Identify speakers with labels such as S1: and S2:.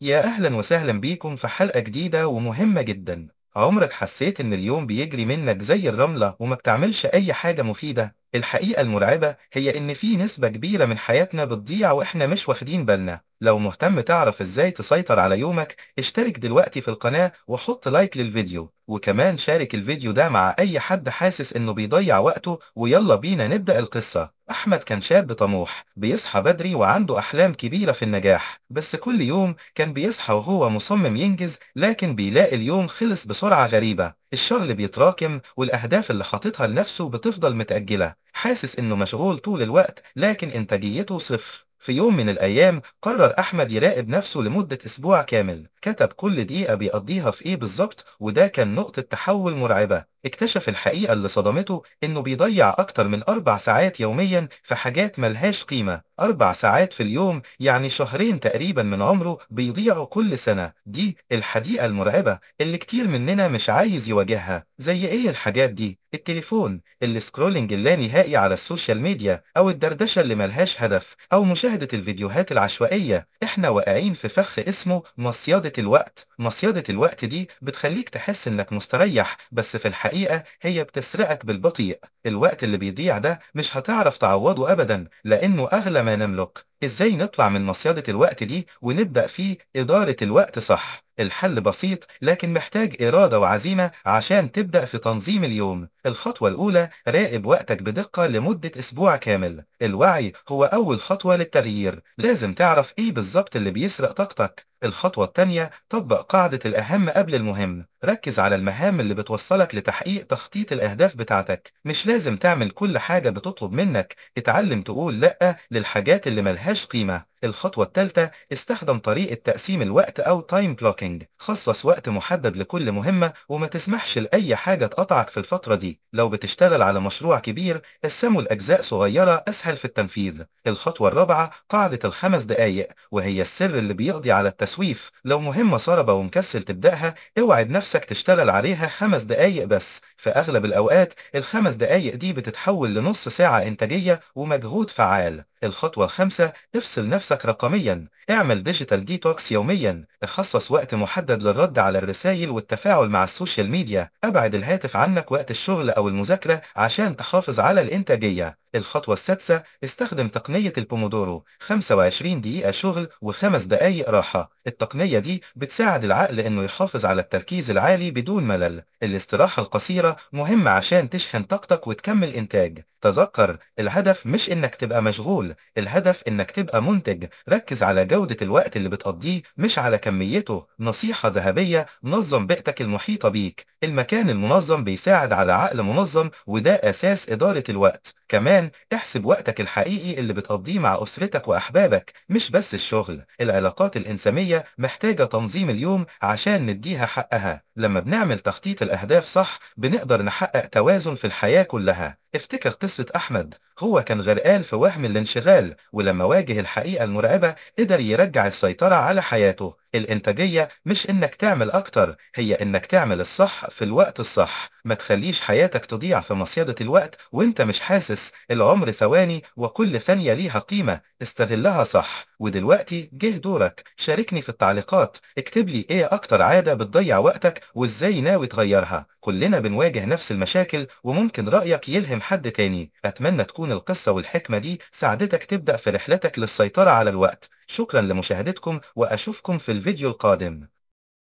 S1: يا أهلا وسهلا بيكم في حلقة جديدة ومهمة جدا. عمرك حسيت إن اليوم بيجري منك زي الرملة وما بتعملش أي حاجة مفيدة؟ الحقيقة المرعبة هي إن في نسبة كبيرة من حياتنا بتضيع وإحنا مش واخدين بالنا. لو مهتم تعرف إزاي تسيطر على يومك، اشترك دلوقتي في القناة وحط لايك للفيديو، وكمان شارك الفيديو ده مع أي حد حاسس إنه بيضيع وقته. ويلا بينا نبدأ القصة. أحمد كان شاب طموح، بيصحى بدري وعنده أحلام كبيرة في النجاح، بس كل يوم كان بيصحى وهو مصمم ينجز، لكن بيلاقي اليوم خلص بسرعة غريبة. الشغل بيتراكم والأهداف اللي حاططها لنفسه بتفضل متأجلة. حاسس إنه مشغول طول الوقت لكن إنتاجيته صفر. في يوم من الأيام قرر أحمد يراقب نفسه لمدة أسبوع كامل. كتب كل دقيقة بيقضيها في إيه بالظبط، وده كان نقطة تحول مرعبة. اكتشف الحقيقة اللي صدمته، إنه بيضيع أكتر من 4 ساعات يوميا في حاجات ملهاش قيمة. 4 ساعات في اليوم، يعني شهرين تقريبا من عمره بيضيعوا كل سنة. دي الحقيقة المرعبة اللي كتير مننا مش عايز يواجهها. زي إيه الحاجات دي؟ التليفون، ال scrolling اللانهائي على ال social media، أو الدردشة اللي ملهاش هدف، أو مشاهدة الفيديوهات العشوائية. إحنا واقعين في فخ اسمه مصيدة الوقت. مصيدة الوقت دي بتخليك تحس إنك مستريح، بس في الحقيقة هي بتسرقك بالبطيء. الوقت اللي بيضيع ده مش هتعرف تعوضه أبدا، لأنه أغلى ما نملك. إزاي نطلع من مصيدة الوقت دي ونبدأ في إدارة الوقت صح؟ الحل بسيط لكن محتاج إرادة وعزيمة عشان تبدأ في تنظيم اليوم. الخطوة الأولى، راقب وقتك بدقة لمدة أسبوع كامل. الوعي هو أول خطوة للتغيير، لازم تعرف إيه بالظبط اللي بيسرق طاقتك. الخطوة الثانية، طبق قاعدة الأهم قبل المهم. ركز على المهام اللي بتوصلك لتحقيق تخطيط الأهداف بتاعتك. مش لازم تعمل كل حاجة بتطلب منك، اتعلم تقول لأ للحاجات اللي ملهاش قيمة. الخطوة الثالثة، استخدم طريقة تقسيم الوقت أو time blocking. خصص وقت محدد لكل مهمة وما تسمحش لأي حاجة تقطعك في الفترة دي. لو بتشتغل على مشروع كبير، قسمه لأجزاء صغيرة أسهل في التنفيذ. الخطوة الرابعة، قاعدة ال5 دقايق، وهي السر اللي بيقضي على التسويف. لو مهمة صعبة ومكسل تبدأها، اوعد نفسك تشتغل عليها 5 دقايق بس. في أغلب الأوقات ال5 دقايق دي بتتحول لنص ساعة إنتاجية ومجهود فعال. الخطوة الخامسة، افصل نفسك رقميا. اعمل digital detox يوميا. اخصص وقت محدد للرد على الرسائل والتفاعل مع ال social media. ابعد الهاتف عنك وقت الشغل أو المذاكرة عشان تحافظ على الإنتاجية. الخطوة السادسة، استخدم تقنية البومودورو، 25 دقيقة شغل و5 دقايق راحة. التقنية دي بتساعد العقل إنه يحافظ على التركيز العالي بدون ملل. الاستراحة القصيرة مهمة عشان تشحن طاقتك وتكمل إنتاج. تذكر، الهدف مش إنك تبقى مشغول، الهدف إنك تبقى منتج. ركز على جودة الوقت اللي بتقضيه مش على كميته. نصيحة ذهبية، نظم بيئتك المحيطة بيك. المكان المنظم بيساعد على عقل منظم، وده أساس إدارة الوقت. كمان احسب وقتك الحقيقي اللي بتقضيه مع أسرتك وأحبابك، مش بس الشغل. العلاقات الإنسانية محتاجة تنظيم اليوم عشان نديها حقها. لما بنعمل تخطيط الأهداف صح، بنقدر نحقق توازن في الحياة كلها. افتكر قصة أحمد، هو كان غرقان في وهم الانشغال، ولما واجه الحقيقة المرعبة قدر يرجع السيطرة على حياته. الإنتاجية مش إنك تعمل أكتر، هي إنك تعمل الصح في الوقت الصح. ما تخليش حياتك تضيع في مصيدة الوقت وإنت مش حاسس. العمر ثواني وكل ثانية ليها قيمة، استغلها صح. ودلوقتي جه دورك، شاركني في التعليقات، اكتب لي إيه أكتر عادة بتضيع وقتك وإزاي ناوي تغيرها. كلنا بنواجه نفس المشاكل وممكن رأيك يلهم حد تاني. أتمنى تكون القصة والحكمة دي ساعدتك تبدأ في رحلتك للسيطرة على الوقت. شكرا لمشاهدتكم وأشوفكم في الفيديو القادم.